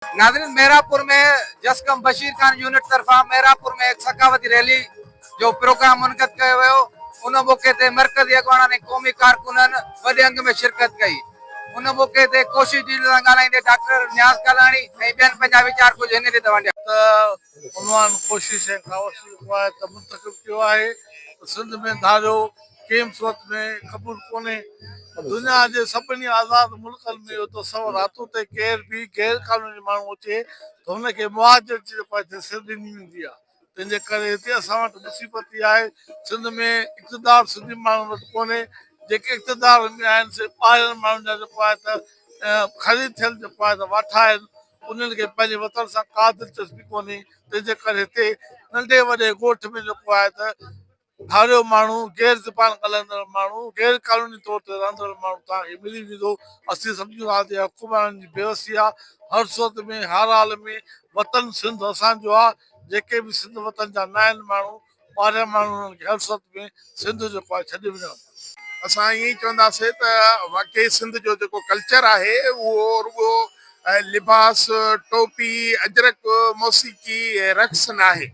ناظرين محرابپور ۾ جسقم بشير خان يونٽ طرفان محرابپور ۾ هڪ ثقافتي ريلي جو پروگرام منعقد ڪيو ويو ان موقعي تي مرڪزي اڳواڻن ۽ قومي ڪارڪنن وڏي انگ ۾ شرڪت ڪئي ان موقعي تي ڪوشش ڊيل سان ڳالهائيندي ڊاڪٽر نياز ڪالاڻي ۽ ٻين پنهنجا ويچار ڪجهه هن ريت ونڊيا. ته عنوان ڪوشش ۽ ڪاوش جيڪو آهي ته منتخب ڪيو آهي ته سنڌ ۾ ڌاريو ڪنهن به صورت ۾ قبول ڪونهي. دنيا جي سڀني آزاد ملڪن ۾ اهو تصور آهي ته اتي ڪير به غير قانوني ماڻهو اچي ته هن کي مهاجر جي جيڪو آهي حيثيت ڏني ويندي آهي. تنهن جي ڪري هتي اسان وٽ مصيبت اها آهي سنڌ ۾ اقتدار سنڌي ماڻهن وٽ ڪونهي. جيڪي اقتدار ۾ آهن سي ٻاهرين ماڻهن جا جيڪو آهي ته خريد ٿيل جيڪو آهي ته واٺا آهن. انهن کي پنهنجي وطن سان ڪا دلچسپي ڪونهي. تنهن جي ڪري هتي ننڍي وڏي ڳوٺ ۾ جيڪو آهي ته ڌاريو ماڻهو، غير زبان ڳالهائيندڙ ماڻهو، غير قانوني طور تي رهندڙ ماڻهو توهان کي ملي ويندو. اسين سمجهون ٿا ته اها حڪمرانن جي بيوسي آهي. هر صورت ۾ هر حال ۾ وطن سنڌ اسان جو آهي. جيڪي به سنڌ وطن جا ناهن ماڻهو، ٻاهريان ماڻهو انهن کي هر صورت ۾ سنڌ جيڪو آهي ڇڏي وڃڻ کپي. اسان ائين ئي چونداسين ته واقعي سنڌ جو جيڪو ڪلچر آهي اهو رڳو لباس، ٽوپي، اجرڪ، موسيقي ۽ رقص ناهي.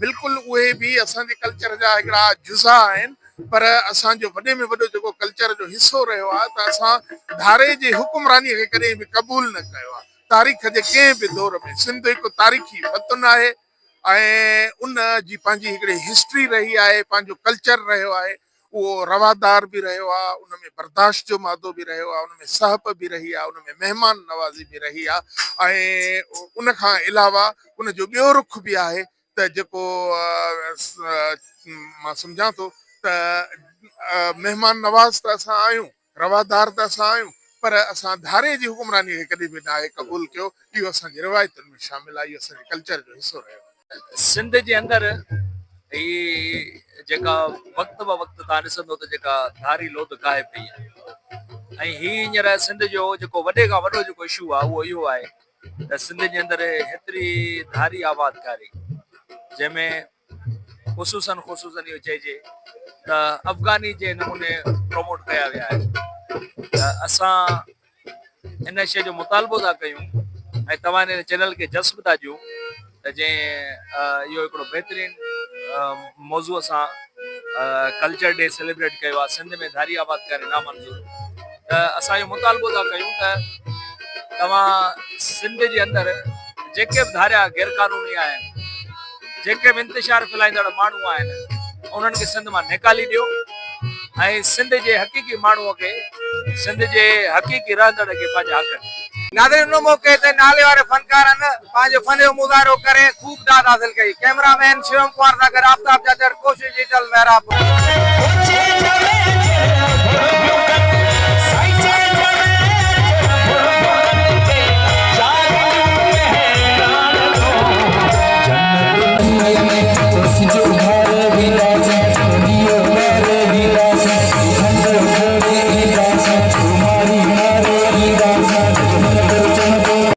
بلڪل اهي به اسان جي ڪلچر جا هڪڙا جزا آهن پر اسان جو وڏي ۾ وڏو جيڪو ڪلچر جو حصو رهيو آهي ته اسان ڌاري جي حڪمراني کي ڪڏهن به قبول نه ڪيو آهي تاريخ جي ڪنهن به دور ۾ سنڌ هڪ تاريخي وطن آهي ۽ ان جي پنهنجي هڪڙي هسٽري رهي آهي پنهنجو ڪلچر رهيو آهي اهو روادار به رهيو آهي، ان ۾ برداشت جو مادو به رهيو آهي، ان ۾ سهپ به رهي آهي، ان ۾ مهمان نوازي به رهي آهي ۽ ان کان علاوه ان جو ٻيو رخ به آهي ته جيڪو مان سمجهان ٿو ته مهمان نواز ته اسان آهيون، روادار ته اسان آهيون پر اسان ڌارئي جي حڪمراني کي ڪڏهن به ناهي قبول ڪيو، اهو اسان جي روايتن ۾ شامل آهي، اهو اسان جي ڪلچر جو حصو رهيو آهي. سنڌ جي اندر هي جيڪا وقت به وقت تان ڏسندو ته جيڪا ڌاري لوڌ ڪاهي پئي آهي ۽ هي هينئر سنڌ جو جيڪو وڏي کان وڏو جيڪو اشو آهي اهو اهو آهي ته سنڌ جي اندر هيتري ڌاري آبادڪاري جنهن ۾ خصوصن خصوصن اهو چئجي ته افغاني جي نموني پروموٽ ڪيا ويا آهن ته اسان ان شيء جو مطالبو ٿا ڪيون ۽ توهان هن چينل کي جس به ٿا ڏيون ته جنهن اهو هڪڙو بهترين موضوع سان ڪلچر ڊي سيليبريٽ ڪيو آهي سنڌ ۾ ڌاري آبادڪاري نامنظور ته اسان اهو مطالبو ٿا ڪيون ته توهان سنڌ جي اندر جيڪي به ڌاريا غير قانوني آهن جيڪي به انتشار ڦھلائيندڙ ماڻهو آهن انهن کي سنڌ مان نيڪالي ڏيو ۽ سنڌ جي حقيقي ماڻهو کي سنڌ جي حقيقي رهندڙ کي پنهنجا حق ڏيو. ناظرين ان موقعي تي نالي واري فنڪارن پنهنجو فن جو مظاهرو ڪري خوب داد حاصل ڪئي. ڪئميرا مين شوم ڪمار سان گڏ آفتاب چاچڙ، ڪوشش ڊجيٽل، محرابپور.